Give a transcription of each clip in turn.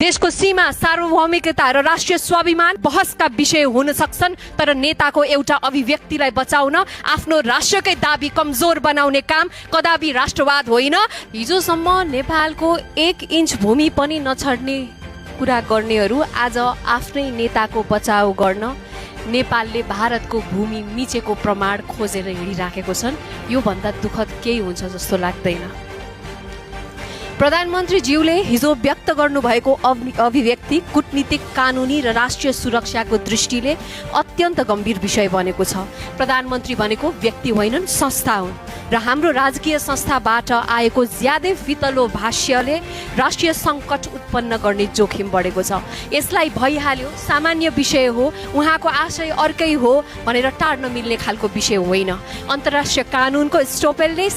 देशको सीमा, सार्वभौमिकता र राष्ट्रिय स्वाभिमान बहसका विषय हुन सक्छन्, तर नेताको एउटा अभिव्यक्तिलाई बचाउन, आफ्नो राष्ट्रकै दाबी कमजोर बनाउने काम कदापि राष्ट्रवाद होइन। हिजोसम्म नेपालको 1 इन्च भूमि पनि नछड्ने कुरा गर्नेहरू आज आफ्नै नेताको बचाउ गर्न नेपालले भारतको भूमि मिचेको प्रमाण खोजेर हिँडिराखेको छन्। यो भन्दा दुःखद केही हुन्छ जस्तो लाग्दैन। प्रधानमन्त्रीज्यूले हिजो व्यक्त गर्नुभएको अभिव्यक्ति कूटनीतिक, कानुनी र राष्ट्रिय सुरक्षाको दृष्टिले अत्यन्त गम्भीर विषय बनेको छ। प्रधानमन्त्री भनेको व्यक्ति होइनन्, संस्था हुन् र हाम्रो राजकीय संस्थाबाट आएको ज्यादै फितलो भाष्यले राष्ट्रिय सङ्कट उत्पन्न गर्ने जोखिम बढेको छ। यसलाई भइहाल्यो, सामान्य विषय हो, उहाँको आशय अर्कै हो भनेर टार्न मिल्ने खालको विषय होइन। अन्तर्राष्ट्रिय कानुनको स्टोपेल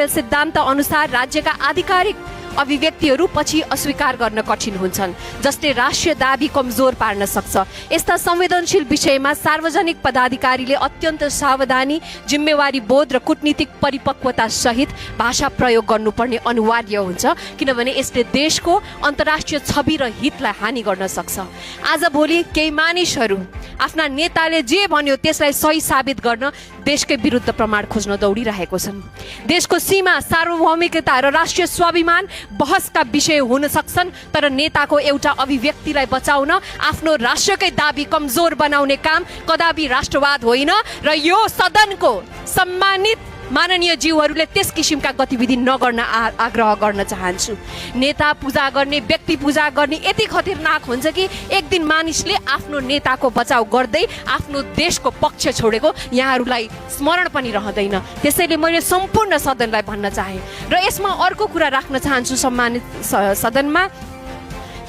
सिद्धान्त अनुसार राज्यका आधिकारिक अभिव्यक्तिहरू पछि अस्वीकार गर्न कठिन हुन्छन्, जसले राष्ट्रिय दाबी कमजोर पार्न सक्छ। यस्ता संवेदनशील विषयमा सार्वजनिक पदाधिकारीले अत्यन्त सावधानी, जिम्मेवारी बोध र कूटनीतिक परिपक्वता सहित भाषा प्रयोग गर्नुपर्ने अनिवार्य हुन्छ, किनभने यसले देशको अन्तर्राष्ट्रिय छवि र हितलाई हानि गर्न सक्छ। आज भोलि केही मानिसहरू आफ्ना नेताले जे भन्यो त्यसलाई सही साबित गर्न देशकै विरुद्ध प्रमाण खोज्न दौडिरहेको छन्। देशको सीमा, सार्वभौमिकता र राष्ट्रिय स्वाभिमान बहसका विषय हुन सक्छन्, तर नेताको एउटा अभिव्यक्तिलाई बचाउन, आफ्नो राष्ट्रकै दाबी कमजोर बनाउने काम कदापि राष्ट्रवाद होइन। र यो सदनको सम्मानित माननीय ज्यूहरूले त्यस किसिमका गतिविधि नगर्न आग्रह गर्न चाहन्छु। नेता पूजा गर्ने, व्यक्ति पूजा गर्ने यति खतरनाक हुन्छ कि एक दिन मानिसले आफ्नो नेताको बचाउ गर्दै आफ्नो देशको पक्ष छोडेको यहाँहरूलाई स्मरण पनि रहँदैन। त्यसैले मैले सम्पूर्ण सदनलाई भन्न चाहे र यसमा अर्को कुरा राख्न चाहन्छु। सम्मानित सदनमा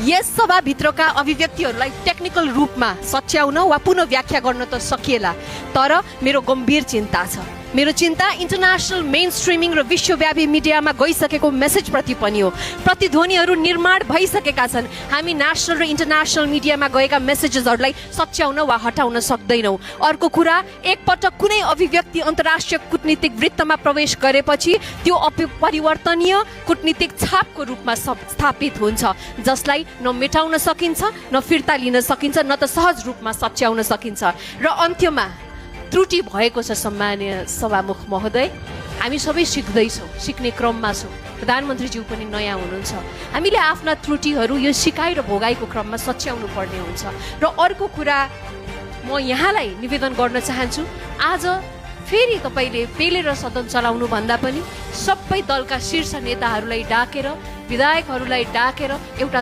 यस सभाभित्रका अभिव्यक्तिहरूलाई टेक्निकल रूपमा सच्याउन वा पुनः व्याख्या गर्न त सकिएला, तर मेरो गम्भीर चिन्ता छ। मेरो चिन्ता इन्टरनेसनल मेन स्ट्रिमिङ र विश्वव्यापी मिडियामा गइसकेको मेसेजप्रति पनि हो। प्रतिध्वनिहरू निर्माण भइसकेका छन्। हामी नेसनल र इन्टरनेसनल मिडियामा गएका मेसेजेसहरूलाई सच्याउन वा हटाउन सक्दैनौँ। अर्को कुरा, एकपटक कुनै अभिव्यक्ति अन्तर्राष्ट्रिय कूटनीतिक वृत्तमा प्रवेश गरेपछि त्यो अपरिवर्तनीय कूटनीतिक छापको रूपमा स्थापित हुन्छ, जसलाई न मेटाउन सकिन्छ, न फिर्ता लिन सकिन्छ, न त सहज रूपमा सच्याउन सकिन्छ। र अन्त्यमा त्रुटि भएको छ। सम्मानीय सभामुख महोदय, हामी सबै सिक्दैछौँ, सिक्ने क्रममा छौँ। प्रधानमन्त्रीज्यू पनि नयाँ हुनुहुन्छ। हामीले आफ्ना त्रुटिहरू यो सिकाइ र भोगाइको क्रममा सच्याउनु पर्ने हुन्छ। र अर्को कुरा म यहाँलाई निवेदन गर्न चाहन्छु, आज फेरि तपाईँले पेलेर सदन चलाउनु भन्दा पनि सबै दलका शीर्ष नेताहरूलाई डाकेर, विधायकहरूलाई डाकेर एउटा